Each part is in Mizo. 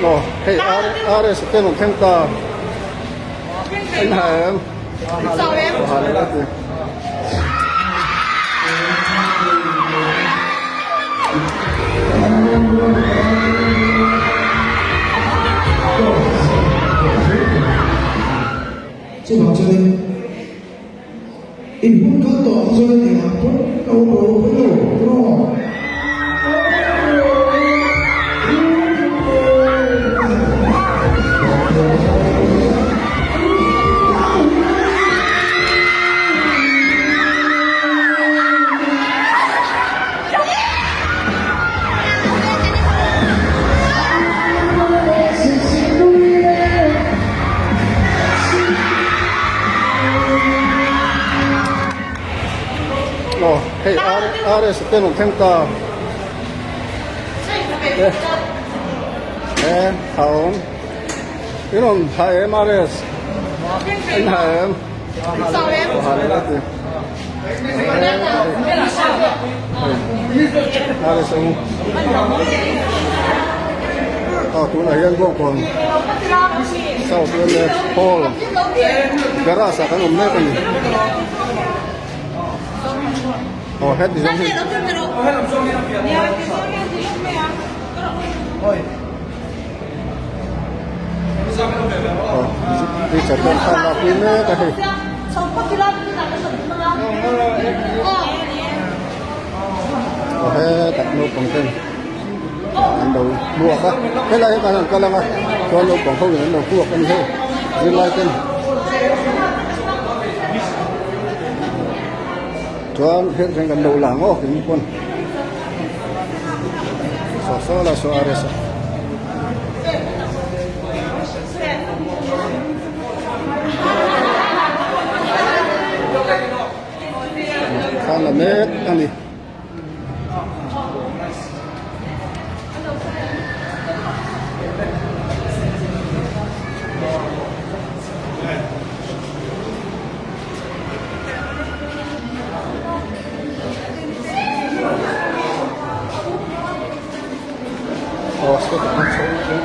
Aw hei RS te an rawn thleng ta a inha em? Ha leh a ti. Chuvang chuanin in hun kal tawh kha chuan engah pawn ka awm lo pawi lo tawh. Aw hei RS te an rawn thleng ta e a awm in rawn ha em RS in ha em ha leh a ti RS ang aw tunah hian bawngkawn south leh hall garage ah kan awm mek a ni. Aw het ni zawng hi. Aw teacher ten thla lak pui mek a hei. Aw hetah naupang ten an lo hmuak a helai hi kan han kal ang a chuan naupang ho in an lo hmuak a ni hei zirlai ten. Chuan heng thleng kan lo lang aw in pawn saw saw la saw RS a. Thla la mek a ni. Aw step ah khan chho in.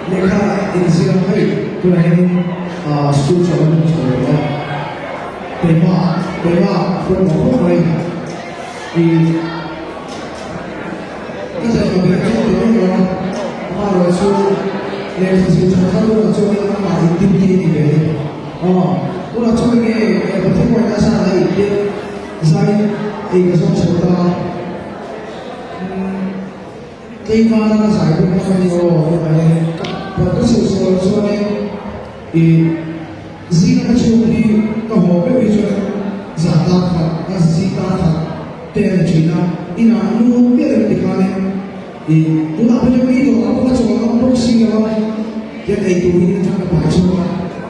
Lehkha inzir ang hei tunah hianin school chho an awm chho lo a, keimah keimah pawimawh khawp mai ih ka thei lo ber chu ti mai lo a, amaherawh chu lehkha zir tha thar tunah chuanin amah intimti a ni ve a ni. Aw tunah chuan enge Pathian pawhin a zan a inbiak zai ei ka zawng chho ta a. Keimah ka zai bawk a ni aw tunah hian ka ka sawi sawi loh chuanin ih zing a ka chhung hi ka haw meuh hi chuan zan tan khat a zing tan khat te a ni thin a inah nu miah lo ti khanin ih tunah pawh chuan mi dawrah pawh ka chawl ngam bawk si lo a tiang ei tur hi atang ka pai chhuak a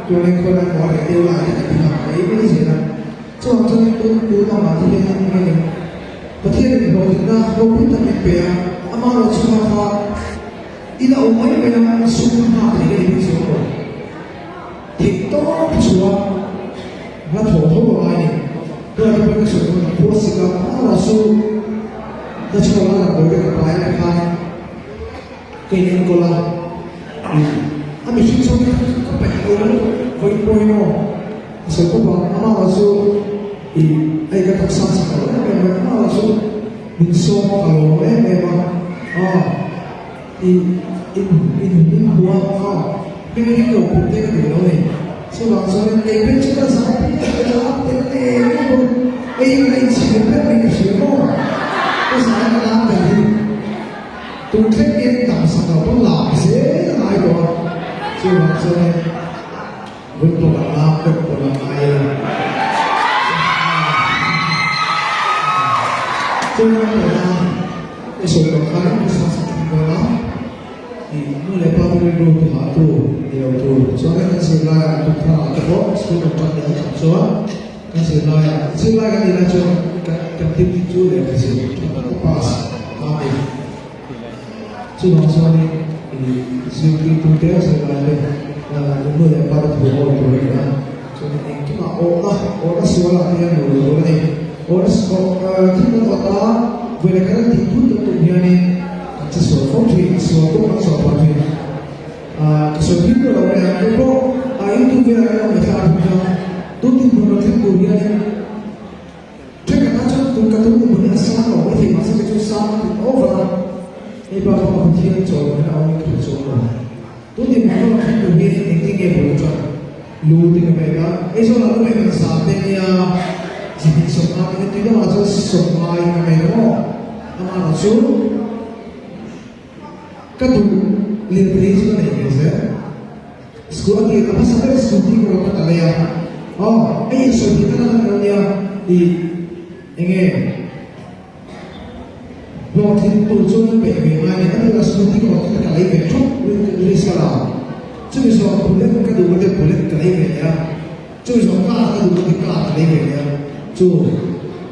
chuanin khawilai pawh a reh deuh lai te ka ti nghal mai mai zel a chuvang chuan tun tun lamah te hian eng nge Pathian in hlawhtlinna ropui tak min pe a, amah lo chhunga kha in a awm mai mai a, sum nghak thei ka ni bik chuang lo. Theih tawp chhuah hla thaw tho a ngai ni. Tunah te pawhin ka sawi dawn a, khua sik a, amah lo chu ka chhuak a, damdawi te ka pai a khan ka in enkawl a, a mihring chuan ka paih lo vawiin pawh hi maw. A sawi bawk a, amah lah chu ih hei ka taksa chak lo em em mai, amah lah chu min sawm a ka lawm em em a, aw ih in in in hmu a aw hming hming lo put te ka duh lo ni, chuvang chuan kei phei chu ka zam pui ka zam tel em em bawk, hei hi ka inchhir ber mai ka hria maw, ka zai ka lam tel hi tun thleng hian dam sak lo pawn lam zel a ngai tawh a, chuvang chuan. Vun pawh a lak deuh pawh la ngai a. Chuan a tawh a, i sawi tawh khan Christmas a thleng dawn a, i nu leh pa te rilru ti hah tu ni lo tur. Chuan kan zirlai ah tukthar ah te pawh school kan tan leh a chang chuan kan zirlai ah zirlai kan nih lai chuan kan kan duty chu lehkha zir tha tak a pass a ni. Chuvang chuanin zirtirtute zirlaite nu leh pa te thu awi tur a ni a, chuanin engkimah awhna, awhna sualah te hian luh loh tur a ni. Awhna thil kan awt a, Vawi leh khat a tih thut kan tum hianin kan che sual fo thin, a sual pawh kan sual phah thin. Ka sawi thin pawh lo mai a, kei pawh YouTube velah hian ka ngaithla a thung kha. Tun dinhmun rawn thleng tur hianin thenkhatah chuan tun ka tum dinhmun hi a sang lo mai thei mahse kei chu sang ka ti over a, hei bak bak a Pathian chawl hian a awmin ka hre chuang lo. Tun dinhmun rawn thleng tur hianin engtin nge bul ka tan? Lu te ka pek a, Aizawl ah lu pek an sa te nia zahnih sawmnga te tui dangah chuan sawmnga in ka pek a maw? Amah chu Ka duh lirthei chu ka nei ve zel. School a tir a hmasa ber scooty ka rawn ka lei a. Aw, hei insawi theih na lan ania ih enge hlawhtling tur chuan peih ve ngai a ni. A tirah scooty ka rawn ka lei ve thawk risk a la. Chumi zawh bullet ka duh ka bullet ka lei ve leh a. Chumi zawh car ka duh ka car ka lei ve leh a. Chu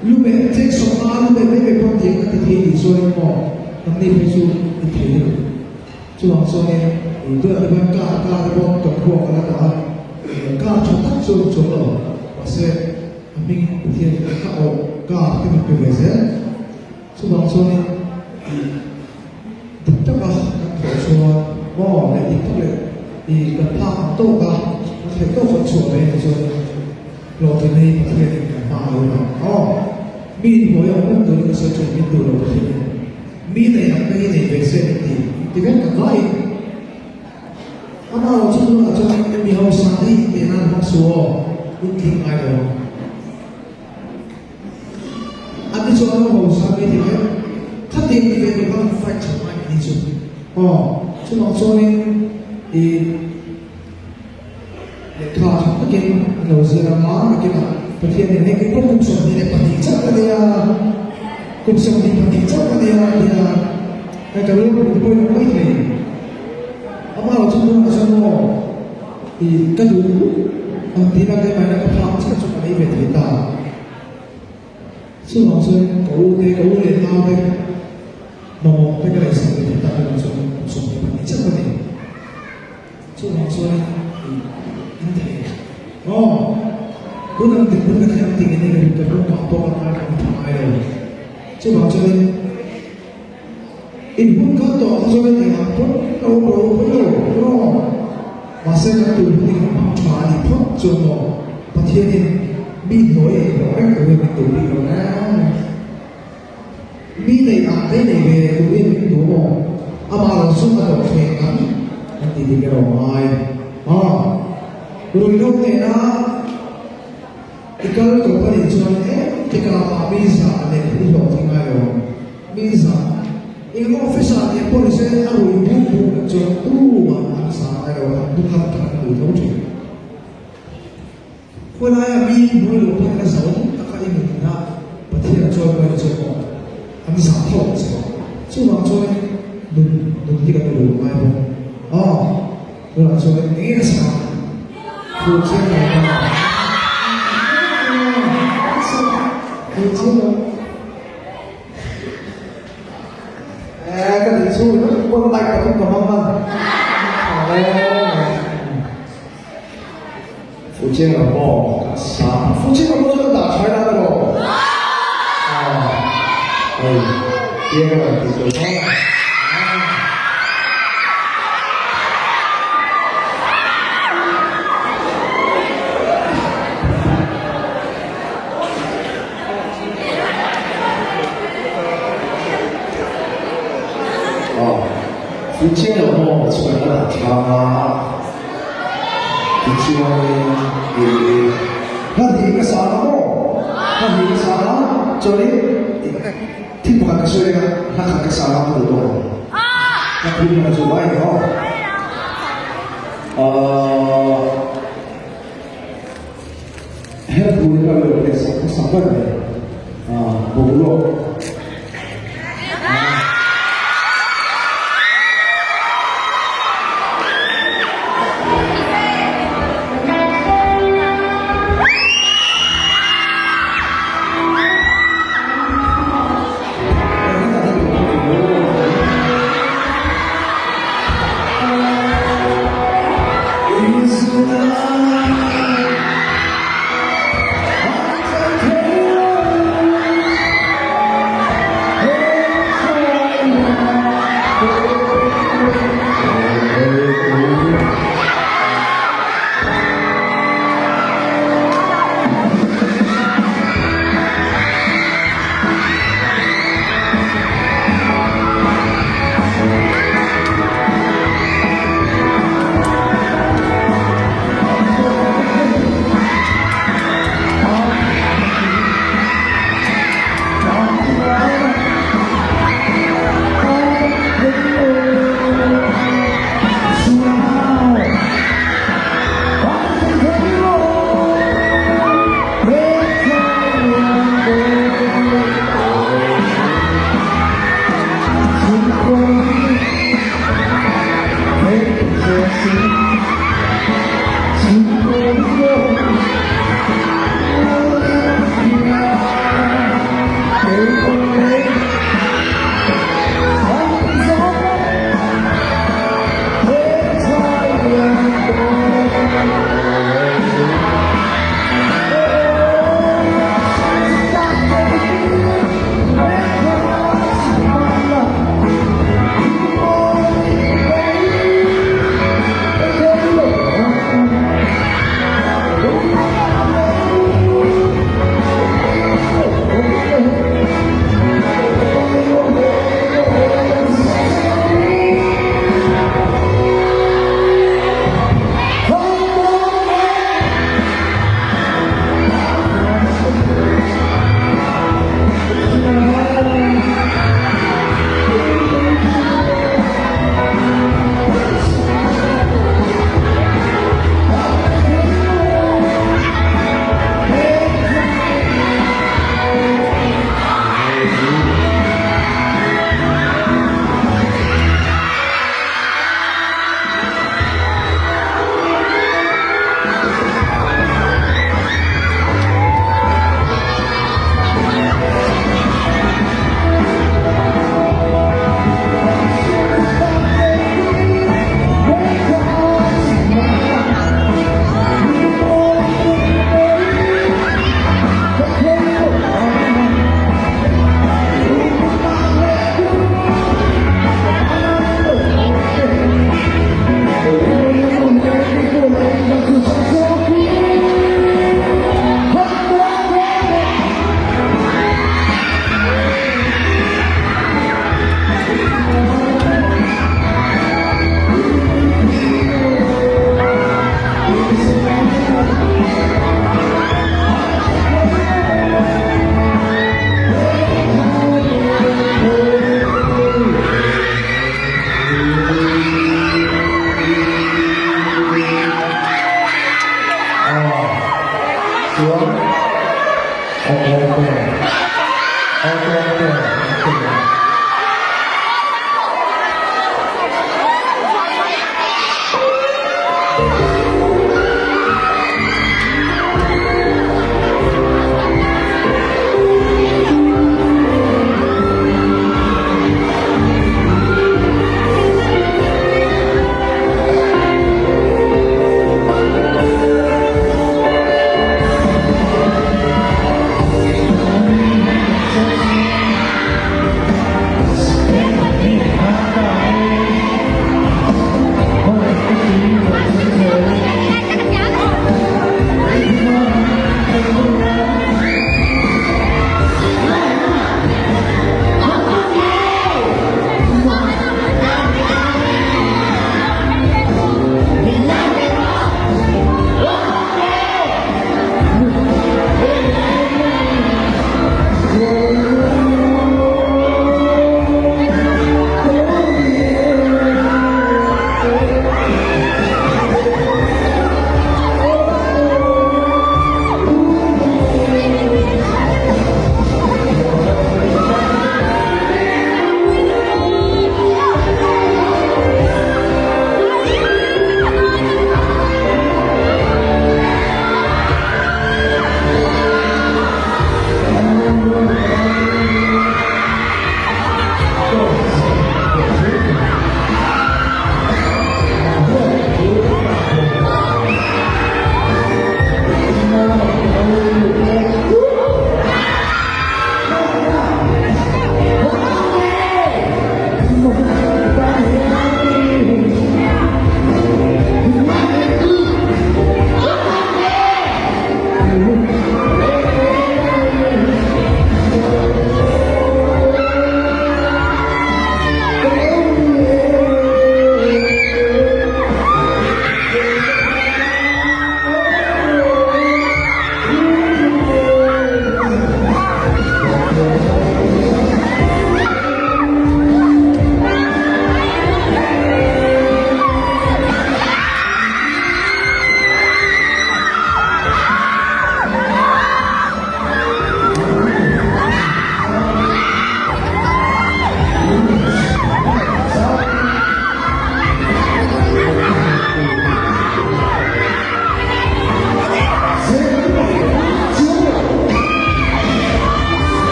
lu meh cheng sawmnga lu meh mai mai pawh tiang ka ti thei tih chuanin maw nangni phei chu i thei lo. Chuvang chuanin i tunah te pawhin car car te pawh kan khuak a la dah a, car tha tak chu a chuang lo. Mahse a hming Pathian in ka awh car te min pe ve zel. Chuvang chuanin i dik taka kan thawh chuan maw leh dik tak leh i kan phak ang tawk a kan theih tawk kan chhuah mai anih chuan Hlawhtling hi Pathian in kan hma a lo lang aw. Mi in hawi ang reng turin ka sawi thin min duh lo Pathian in mi nei ang te hi nei ve se min ti ti vek kan vai in amah lo chu tunah chuan mi hausa te hi in teh nan hmang suh aw in tling ngai lo ang. A ti chuan lo hausa mi ti vek khatin ti ve tur khan fight tha ngai ni chu aw chuvang chuanin i Lehkha tha takin an lo zir ang a, nakinah Pathianin hei kei pawh kum 22 chauh ka nia, kum 22 chauh ka nia a ti a, hei ka rilru te pawhin a pawi thei. Amah lo chu tunah chuan maw i ka duh ang tiin a keimahina ka phak chiah chu ka nei ve thei ta. Chuvang chuan ka u te, ka u leh nau te mamawh te ka ngaihsak ve thei ta tunah chuan kum 22 chauh ka ni. Chuvang chuan in thei maw? Tun ang dinhmun ka thleng ting in hei ka hnungah pawh ka ngai ka tha ngai lo. Chuvang chuan in hun kal tawh kha chuan eng ang pawn ka awm lo pawi lo maw? Mahse kan tun hun hi kan hmang tha a nih phawt chuan maw Pathianin mi hnuai a inhlawh reng turin min duh bik lo reng. Mi nei ang te nei ve turin min duh maw? Amah lo chu a dawh thleng ang an ti dik erawh ngai. Aw, ruihhlo nena i kal kawp a nih chuan engtikah mah mi zah leh i hlawhtling ngai lo ang. Mi zah, eng office ah nih pawh nise a rui buk buk loh chuan tumah an zah ngai lo, an bu ngam tak an duh tho thin. Khawlaia mi hnuai lo pawhin a zo taka i nun a, Pathian chuan pawhin chu maw an zah tho ang che. Chuvang chuan nun nun hi kan uluk ngai bawk. Aw, tunah chuan eng nge a sa? Thu chiang lo ta. Thu chiang lo. Eh, ka ti chu, pon mic pathum ka hmang hman. Fucheng lam maw kan sa Fucheng lam maw chu kan dah thlai na emaw ah hei piang a rawn tih tur maw ah Fucheng lam maw chu kan la dah thlang a. Tichuanin i hla hnih ka sa a maw? Hla hnih ka sa a, chuanin thil pakhat ka sawi reng a, hla khat ka sa a ka duh tawh ang. Hla phur hmana chu vai ni aw. Ahh Hela thu hi ka lo leh sak hmasa ber mai. Ahh boruak.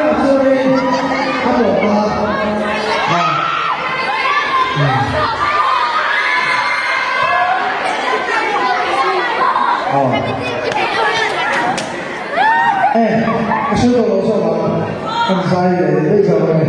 Tunah chuanin a tawp a. E, ka hre tawh lo zawk ang. Kan zai leh daih zawk a ni.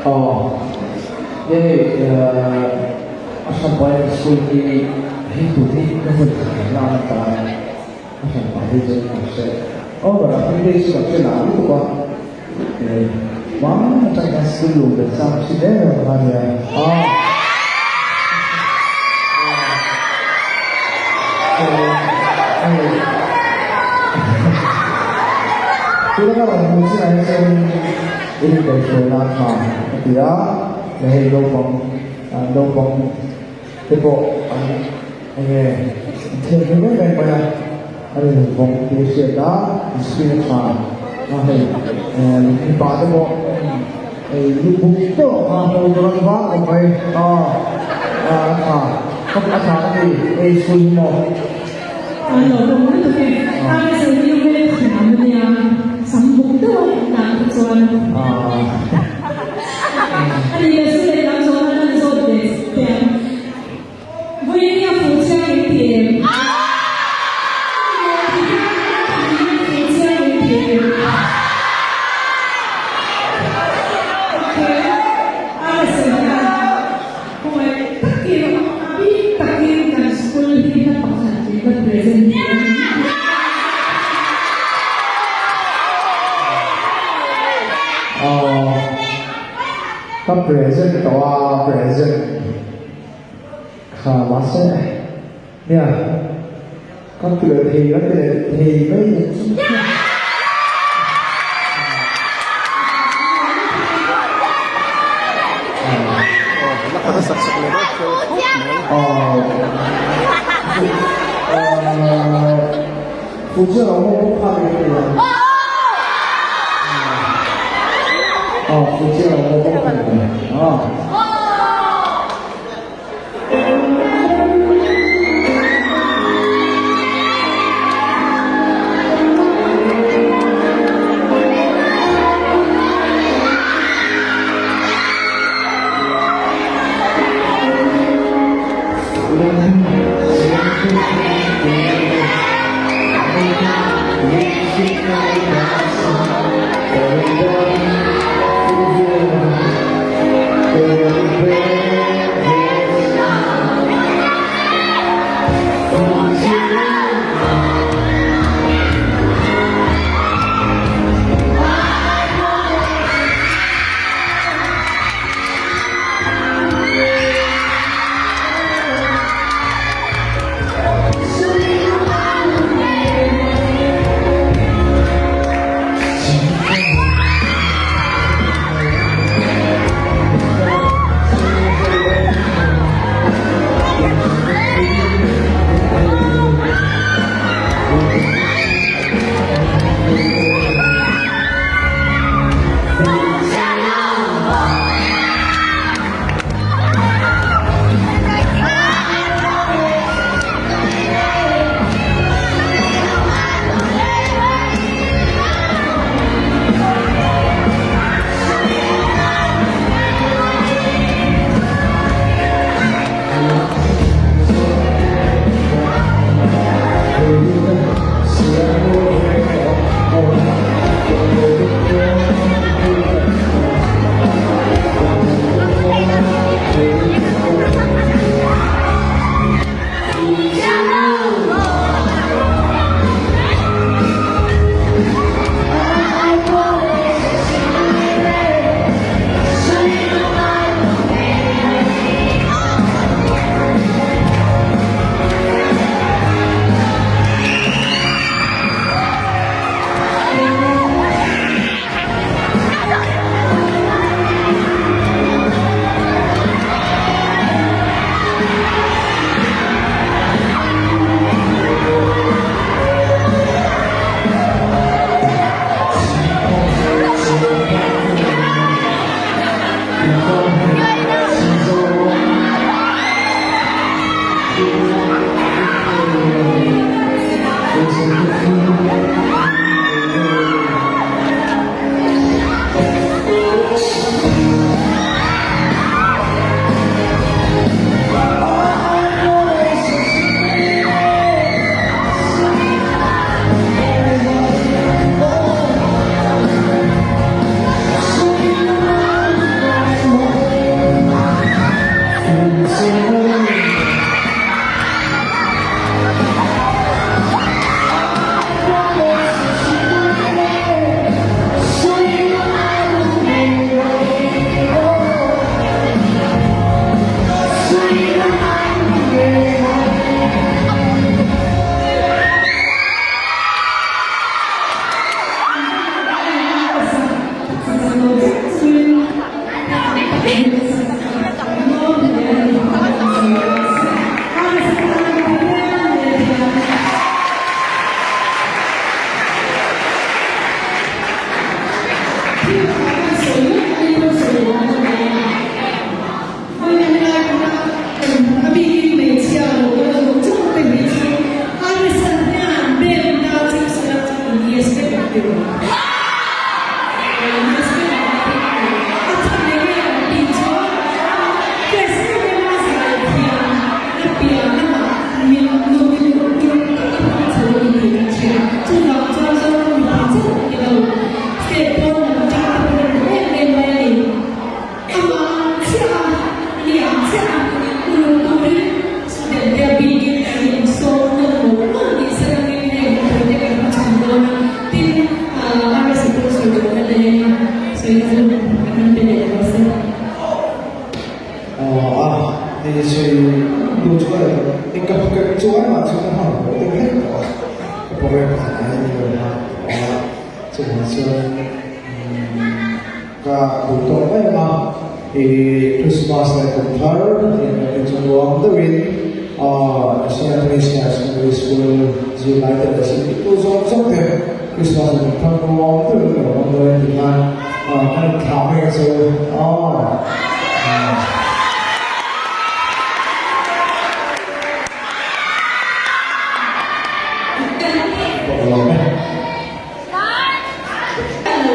Aw, hei Assam Bible School hi hei tun hi ka vawi khat na a ta a, a hran pah phei chuan ka hre over a hming te hi chu ka hre lah lutuk a, hmang atang hian school luh ve chang thin em em kha nia. Aw. Tuna ka rawn hmuh chinah hi chuan in inkaihhruai nan tha a ti a, leh hei naupang naupang te pawh an eng nge an thianghlim em em mai a, an invawng tih a hriat a, discipline a tha a hei mipa te pawh hei lu buk tawh a hmuh tur an vang khawp mai a a tha a tha ka ti hei school hi maw. An lo awm lutuk e. A hmasa hi hmel thiam a nia, sam buk deuh a dan kha chuan. A ni leh chu lehlam zawhna kan zawt ve teh ang. Vawiin hi a fuh chiang em ti em? Fuh chiang em ti em? Okay, a hmasa hian. Khawngaih takin, a bik takin kan school hi hla pakhat min va present thei a ni. Aww ka present tawh a present kha mahse nia ka ti leh thei ka ti leh thei mai ang chu. chuanin ka duh tawk mai ang a, ih Christmas leh kum thar inremna chu nuam deuhin Saint Anthony's Higher Secondary School zirlai te leh zirtirtu zawng zawng te Christmas leh kum thar nuam deuhin ka lo hmang dawn a tih khan kan inthlah mai ang che u aw.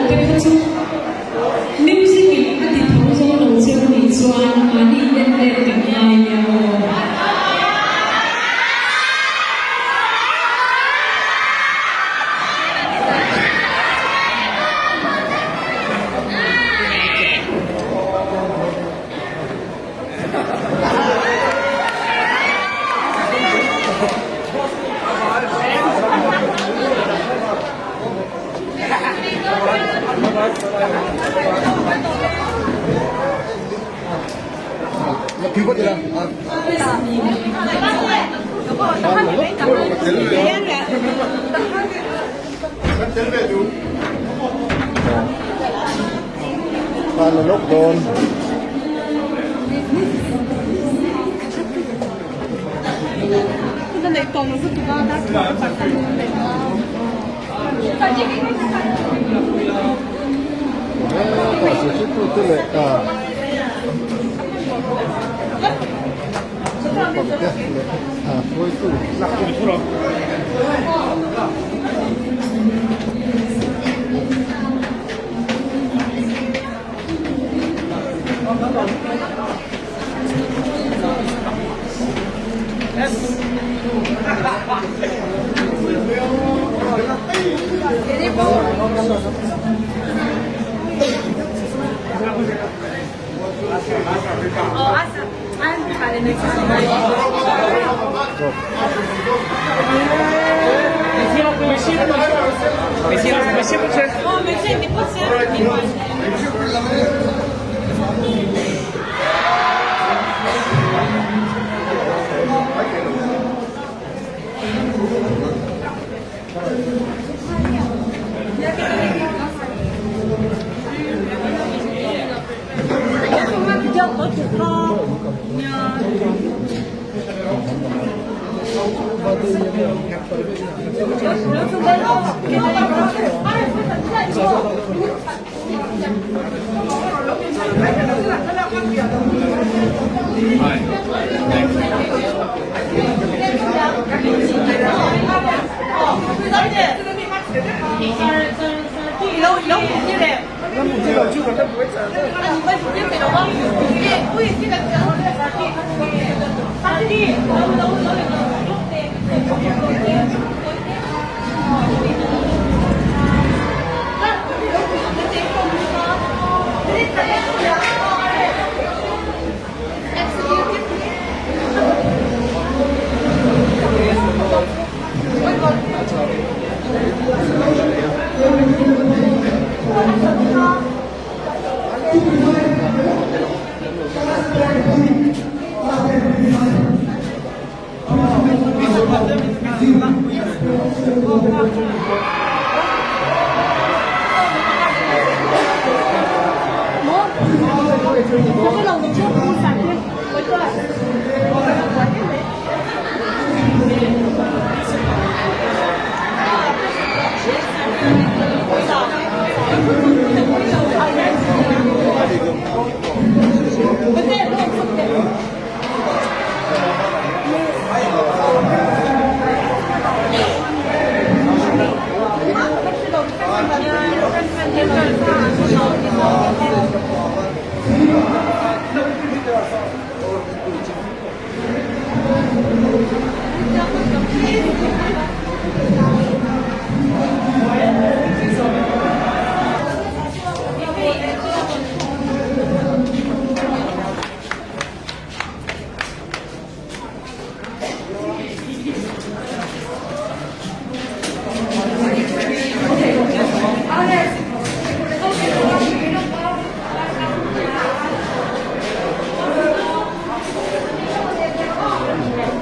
Te kha chu music in a ti tho zo lo cheu nih chuan mahni en let kan ngai nia aw. Tan la lawk dawn. Hetah zirtirtute leh naupang te leh hruaitu.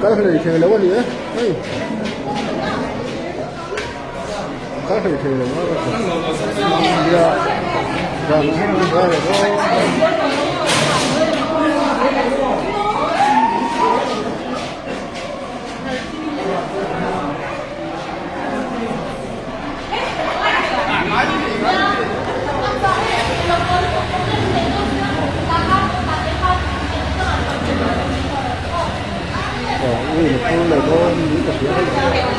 Kal hlei thei lo a ni e hei. kal hlei thei lo a nia dan ang hi a lo aw ui na phur leh dawn niin ka hria hei.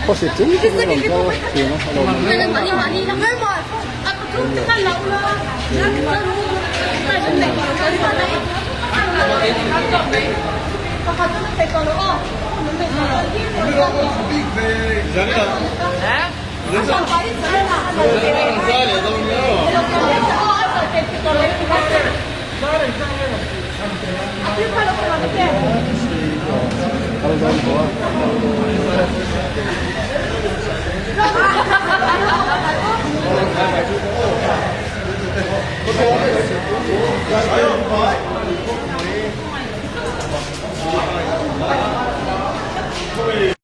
Khawsik chung chung in rawn kal thin a a lo awm hle. Kal dawn tawh a.